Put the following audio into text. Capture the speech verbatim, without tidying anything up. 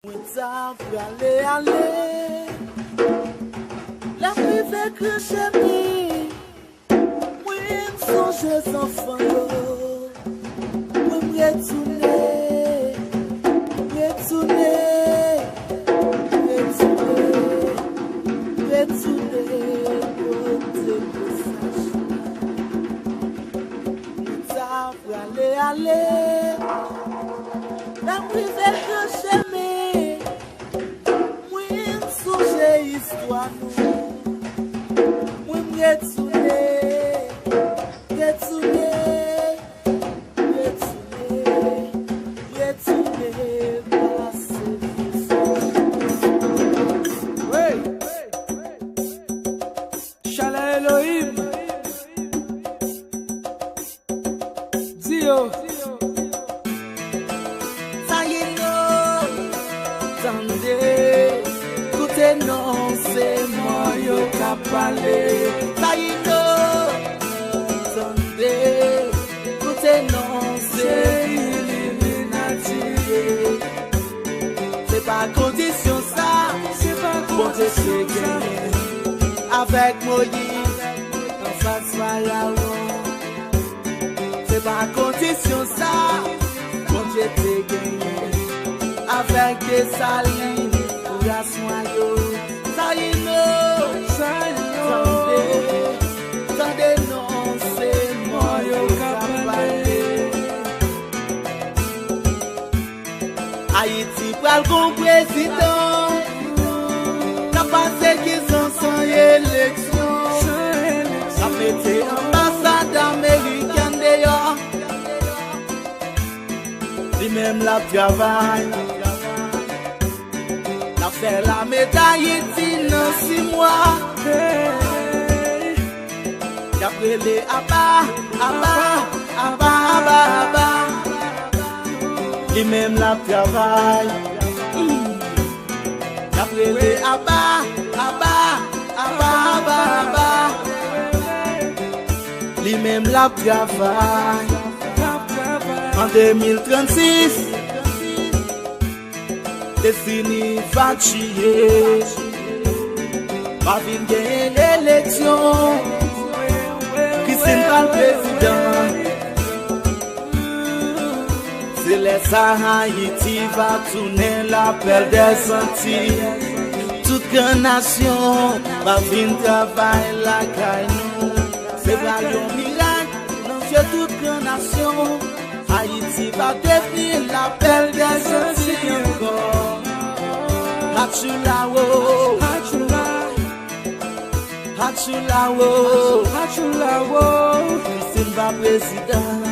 Mwen ta prale ale, lè m rive gran chemen, mwen sonje zanfan yo. Mwen m retounen, retounen, retounen, retounen kote mesaj la. Mwen ta prale ale, lè m rive gran chemen, mwen sonje istwa nou. Mwen m retounen, retounen, retounen, retounen pase mesaj. Hey! Chalè Elohim. Di yo. Sa ye non, tande, koute non, se mò yo k ap pale. Sa ye non, tande, koute non, se Iliminati ye. Se pa kondisyon sa, se pa Bondye te genyen avèk Moyiz anfas Farawon. Se pa kondisyon sa, Bondye te genyen avèk Desalin pou ras nwa yo. Sa ye non, sa ye non, tande, tande non, se mò yo k ap pale. Ayiti pral gon prezidan k ap pase kizan san eleksyon, k ap mete anbasad amerikèn deyò. Li menm l ap travay, l ap fè lame Dayiti nan sis mwa. Hey. Y ap rele aba, aba, aba, aba, aba. Li menm l ap travay. Mm. Y ap rele aba, aba, aba, aba, aba. Li menm l ap travay. An de mil trannsis, Destiny va tchiye. Va vin genyen eleksyon. Christine pral prezidan. Se lè sa Ayiti va tounen lapèl dèzanti. Tout gran nasyon va vin travay lakay nou. Se pral yon mirak nan zye tout gran nasyon. Ayiti va devni lapèl dèzanti ankò. Atchoula wo. Atchoula. Atchoula wo. Atchoula wo. Christine va prezidan.